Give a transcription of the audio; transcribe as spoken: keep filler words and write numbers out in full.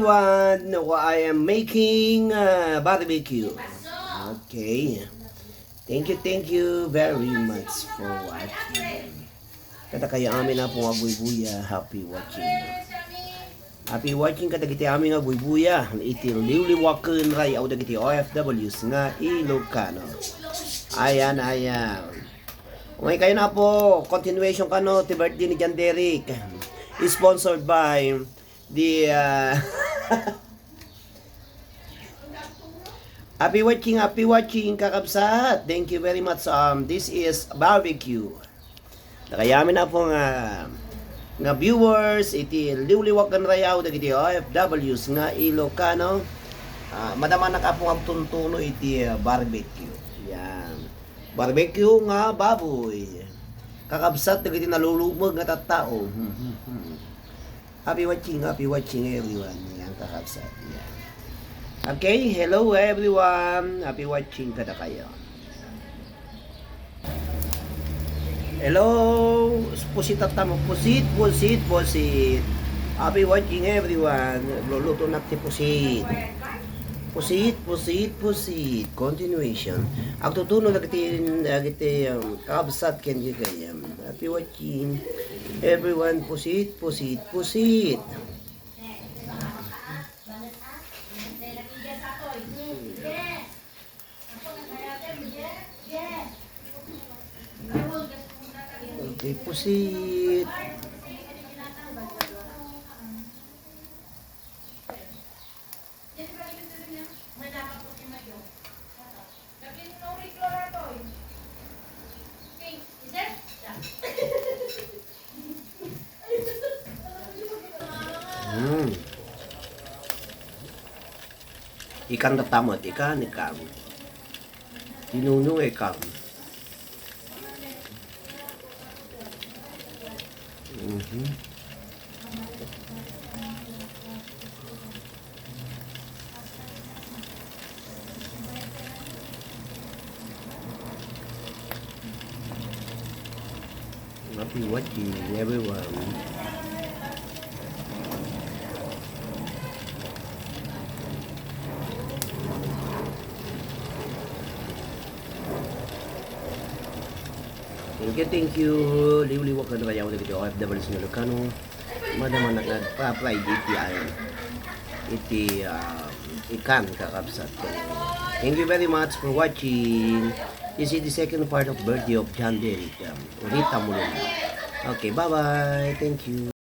Everyone, I am making uh, barbecue. Okay. Thank you, thank you very much for watching. Kadakayo amin a pung agbuybuya, happy watching. Happy watching kadagiti amin nga agbuybuya iti liwliwaken ray-aw dagiti O F Ws nga Ilocano. Ayan, ayan. Umay kayo na po, continuation kano ti birthday ni John Derek. Sponsored by the uh, Happy watching, happy watching, kakabsat. Thank you very much. Um, this is barbecue. Kadakayo amin a pung nga viewers iti liwliwaken ray-aw dagiti O F Ws nga Ilocano. Ah, madama na ka pung agtuntuno iti ah, barbecue. Yan. Barbecue nga baboy. Kakabsat dagiti nalulumeg nga tattao. Happy watching, happy watching everyone. Yan, kakabsat. Yan. Okay, hello everyone. Happy watching kadakayo. Hello, pusit tattamo. Pusit, pusit, pusit. Happy watching everyone. Luluto na ti pusit. Pusit, pusit, pusit. Continuation. Agtutuno dagiti, dagiti um, kabsat ken gigayam. Happy watching. Everyone, pusit, pusit, pusit. Okay, pusit. Hmm. Ikan tattamo, ikan, ikan. Tinunong ikan. Mhm. Happy watching, everyone. Thank you, thank you. Liwliwaken ray-aw dagiti O F Ws nga Ilocano. Madama na nagpa-apply iti, ano, iti, ah, ikan, kakabsat. Thank you very much for watching. This is the second part of birthday of John Derek. Um, Rita Mulong. Okay, bye-bye. Thank you.